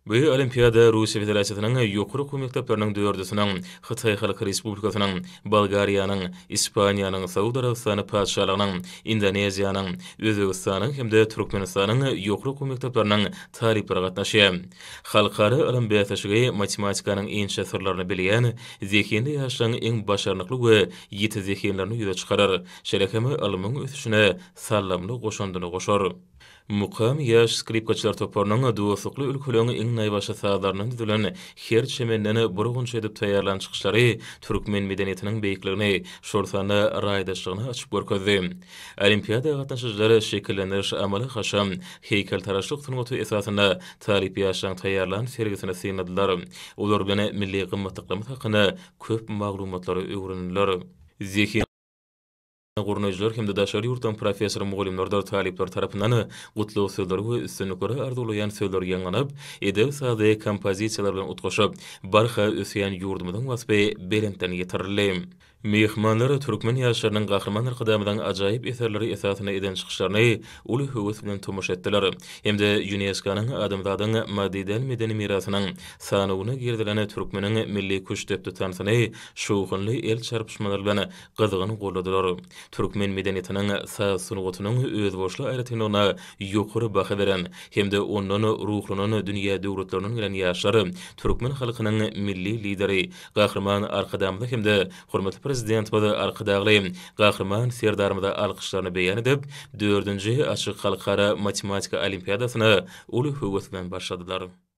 Bu olimpiada Russiýa Federasiýasynyň ýokary okuw mekdepleriniň dördüsiniň, Hytaý Halk Respublikasynyň, Bolgariýanyň, Ispaniýanyň, Saud Arabystany Patyşalygynyň, Indoneziýanyň, Özbegistanyň hem-de Türkmenistanyň ýokary okuw mekdepleriniň talyplary gatnaşýar. Halkara ylym bäsleşigi matematikanyň inçe syrlaryny bilýän zehinli ýaşlaryň iň başarnykly we ýiti zehinlerini ýüze çykarar, şeýle hem ylmyň ösüşine saldamly goşandyny goşar. Mukam ýaş skripkaçylar toparynyň dostlukly ülkeleň iň naýbaşy sazlaryndan düzülen her çemenden bir gunça edip taýýarlan çykyşlary türkmen medeniýetiniň beýikligini, şol sanda raýdaşlygyny açyp görkezdi. Olimpiada gatnaşyjylar şekillendiriş, amaly-haşam, heýkeltaraşlyk sungaty esasynda talyp ýaşlaryň taýýarlan sergisini synladylar. Olar bilen milli gymmatlyklarymyz hakynda köp maglumatlary öwrendiler. Zehin. Gurnaýjylar hem-de daşary ýurtlaryň professor-mugallymlarydyr talyplary tarapyndan gutlag sözleri we üstünlikleri arzuwlaýan sözler ýaňlanyp, edebi-sazly kompozisiýalar bilen utgaşyp, barha ösýän ýurdumyzyň waspy belentden ýetirildi. Myhmanlar türkmen ýaşlarynyň Gahryman Arkadagymyzyň ajaýyp eserleri esasynda eden çykyşlaryny uly höwes bilen tomaşa etdiler hem-de ÝUNESKO-nyň adamzadyň maddy däl medeni mirasynyň sanawyna girizilen türkmeniň milli küştdepdi tansyny şowhunly el çarpyşmalar bilen gyzgyn goldadylar. Türkmen medeniýetiniň, saz sungatynyň özboluşly aýratynlygyna ýokary baha beren hem-de ondan ruhlanan dünýä döwletlerinden gelen ýaşlar türkmen halkynyň Milli Lideri Gahryman Arkadagymyza hem-de hormatly Prezidentimiz Arkadagly Gahryman Serdarymyza alkyşlaryny beýan edip, dördünji açyk halkara matematika olimpiadasyna uly höwes bilen başladylar.